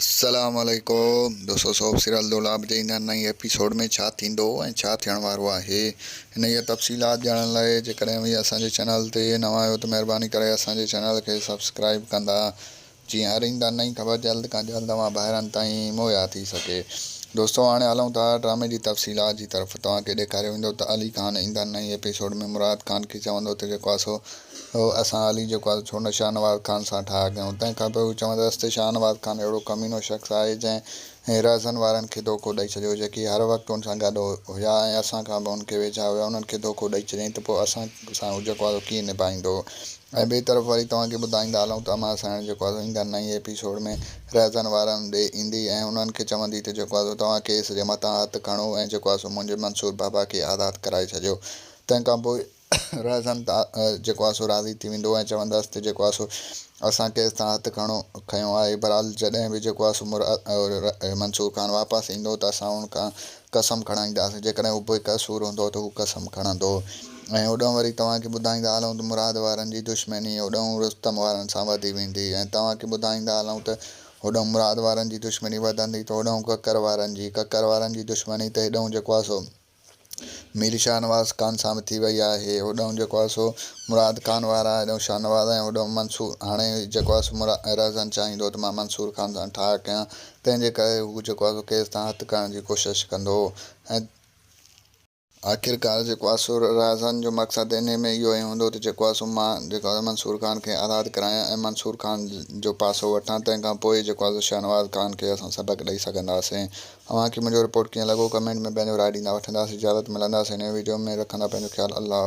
السلام عليڪم دوستو سوپ سيريل دولاب جي ايندڙ نئين ايپيسوڊ ۾ ڇا ٿيندو ۽ ڇا ٿيڻ وارو آهي انهيء تفصيلات ڄاڻڻ لاء جيڪڏهن اوهين اسان جي چينل تي نوان آهيو ته مهرباني ڪري اسان جي چينل کي سبسڪرائيب ڪندا جيئن هر ايندڙ نئين خبر جلد کان جلد اوهان ڀائرن تائين مهيا ٿي سگهي دوستو هاڻي هلون ٿا ڊرامي جي تفصيلات جي طرف توهان کي ڏيکاريو ويندو ته علي خان ايندڙ نئين ايپيسوڊ ۾ مراد خان کي چوندو ته جيڪو آهي سو هو اسان علي جيڪو آهي ڇو نه شاهنواز خان سان ٺاهه ڪيون. تنهن کان پوء هو چوندس ته شاهنواز خان اهڙو ڪمينو شخص آهي جنهن رهزن وارن کي دوکو ڏئي ڇڏيو جيڪي هر وقت ان سان گڏ هيا ۽ اسان کان به ان کي ويجها هيا انهن کي دوکو ڏئي ڇڏيائين ته پوء اسان سان هو جيڪو آهي سو ڪيئن نڀائيندو ۽ ٻئي طرف وري توهان کي ٻڌائيندا هلون ته امان سائڻ جيڪو آهي سو ايندڙ نئين ايپيسوڊ ۾ رهزن وارن ڏي ايندي ۽ انهن کي چوندي ته جيڪو آهي سو توهان ڪيس جي مٿان هٿ کڻو ۽ جيڪو آهي سو منهنجي منصور بابا کي آزاد ڪرائي ڇڏيو تنهن کان پوء رهزن جيڪو آهي سو راضي ٿي ويندو ۽ چوندس ته جيڪو آهي سو اسان ڪيس تان هٿ کڻو کنيو آهي بهرحال جڏهن به جيڪو آهي سو منصور خان واپس ايندو ته اسان ان کان قسم کڻائينداسين جيڪڏهن هو بي قصور هوندو ته هو قسم کڻندو ۽ هوڏانهن وري توهان کي ٻڌائيندا هلون ته مراد وارن جي دشمني هوڏانهن رستم وارن سان وڌي ويندي ۽ توهان کي ٻڌائيندا هلون ته هوڏانهن مراد وارن جي دشمني وڌندي ته هوڏانهن ڪڪر وارن جي ڪڪر وارن جي دشمني ته هيڏانهن جيڪو آهي سو مير شاهنواز خان سان به ٿي وئي آهي. هوڏانهن جيڪو آهي سو مراد خان وارا، هيڏانهن شاهنواز ۽ هوڏانهن منصور. هاڻي جيڪو آهي سو رهزن چاهيندو ته مان منصور خان سان ٺاهه ڪيان، تنهن جي ڪري هو جيڪو آهي سو ڪيس تان هٿ کڻڻ جي ڪوشش ڪندو ۽ آخرڪار جيڪو آهي سو رهزن جو مقصد انهي ۾ اهو ئي هوندو ته جيڪو آهي سو مان جيڪو آهي منصور خان کي آزاد ڪرايان ۽ منصور خان جو پاسو وٺان، تنهن کان پوء جيڪو آهي سو شاهنواز خان کي اسان سبق ڏئي سگهنداسين. اوهان کي منهنجو رپورٽ ڪيئن لڳو ڪمينٽ ۾ پنهنجو راء ڏيندا وٺنداسين اجازت ملنداسين نئين ويڊيو ۾ رکندا پنهنجو خيال الله.